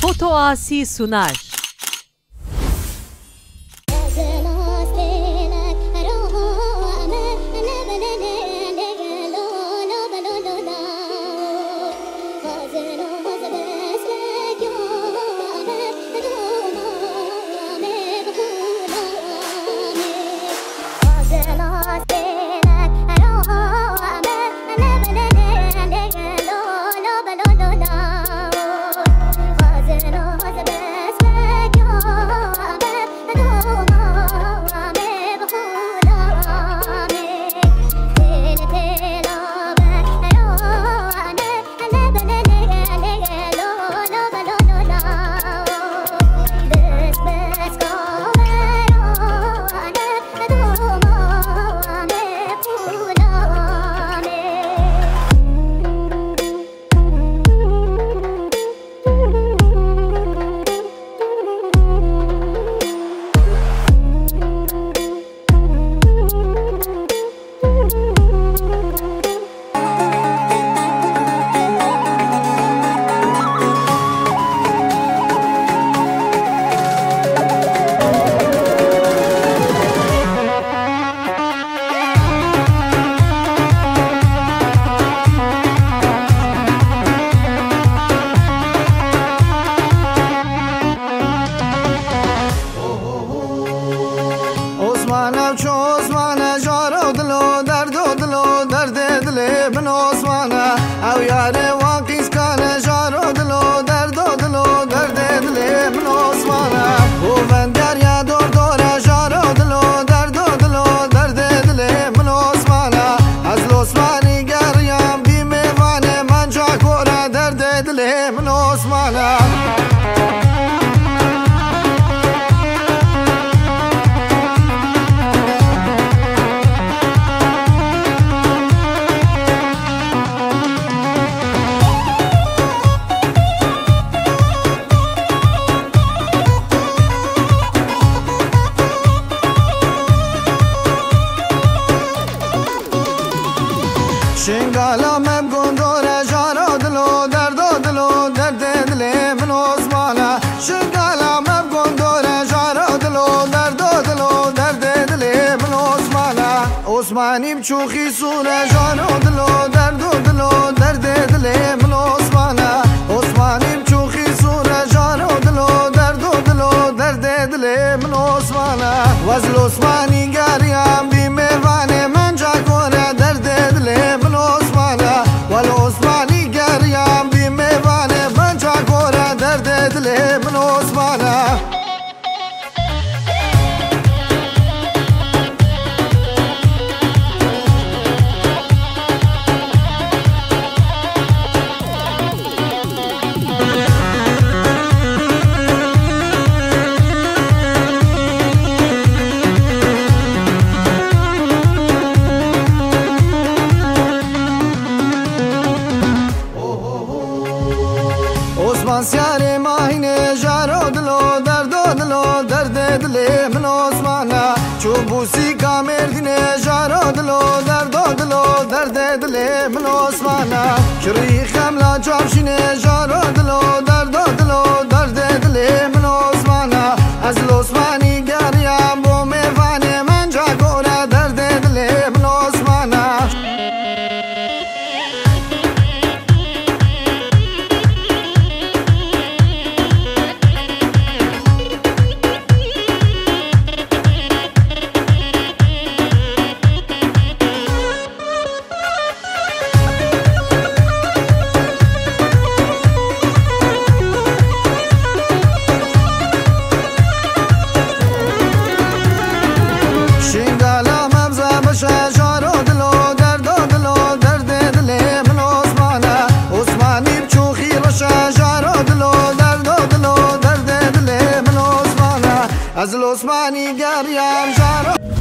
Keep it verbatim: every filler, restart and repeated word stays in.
Foto Asi sunar. Osmane, ço Osmane, jaro dilo, derdo dilo, derdê dilê min Osmane. Ew yarê wan qîskane, jaro dilo, derdo dilo, derdê dilê min Osmane. Govend derya dor dore, jaro dilo, derdo dilo, derdê dilê min Osmane. Ez li Osmanî geriyam, bî mêvanê menca kore, derdê dilê min Osmane. Şingala me bi gondore, jaro dilo, derdo dilo, derdê dilê min Osmane. Şingala me bi gondore, jaro dilo, derdo dilo, derdê dilê min Osmane. Osmanî bi çûxî sûre, jaro dilo, derdo dilo, derdê dilê min Osmane. Osmanî bi çûxî sûre, jaro dilo, derdo dilo, derdê dilê min Osmane. Wez li Osmanî geriyam, bî mêvanê menca kore, derdê dilê min Osmane. Wez li Osmanî geriyam, bî mêvanê menca kore, derdê dilê min Osmane. Osman siyarê mahînê, jaro dilo, derdo dilo, derdê dilê min Osmane. Çû bûsîka Mêrdînê, jaro dilo, derdo dilo, derdê dilê min Osmane. Kirî xemla Çavşînê, jaro dilo, derdo dilo, derdê dilê min Osmane. Ez li Osmanî geriyam, bo mêvanê menca kore, derdê dilê min Osmane. Şingala me bi ze beşe, jaro dilo, derdo dilo, derdê dilê min Osmane. Osmanî bi çûxî reşe, jaro dilo, derdo dilo, derdê dilê min Osmane. Ez li Osmanî geriyam, jaro.